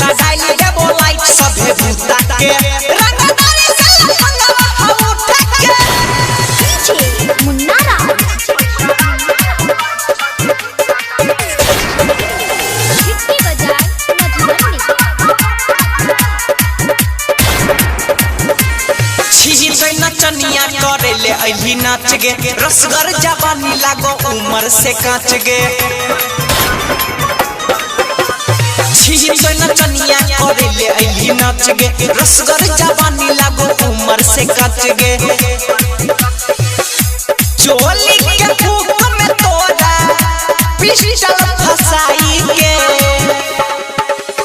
पैसा डाली देबो लाइट सभे बूता के रंगदारी से लहंगवा हम उठा के। डीजे मुन्ना राज हिट्टी बाजार मधुबनी। छिही तो नचनिया करे ले अभी नाच गे, रसगर जवानी लागो उमर से कांच गे। छिही तो नचनिया करे ले अभी नाच गे, रसगर जवानी लागो उमर से कांच गे। चोली के फूक में तोरा पिस्टल फसाई के,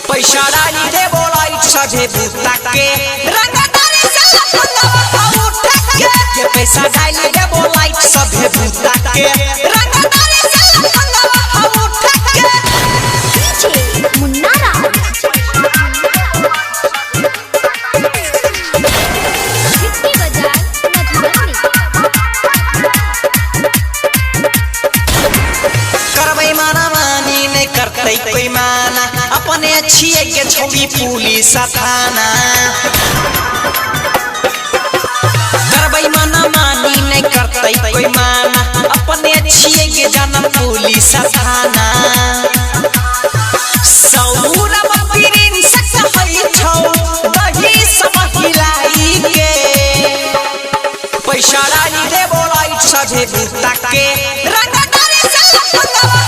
पैसा डाली देबो लाइट सभे बूता के रंगदारी से लहंगवा हम उठा के। के पैसा डाली देबो लाइट सभे बूता के रंगदारी से लहंगवा हम उठा के। डीजे मुन्ना राज हिट्टी बाजार मधुबनी। करबै माना मानी नहीं करतै कोई माना, अपने छियै के छौड़ी पुलिस थाना। करबै माना मानी नहीं करतै कोई माना, अपने छियै के जानम पुलिस थाना। सौरभ प्रिंस कहै छौ दही सब हिलाई के, पैसा डाली देबो लाइट सभे बूता के रंगदारी से लहंगवा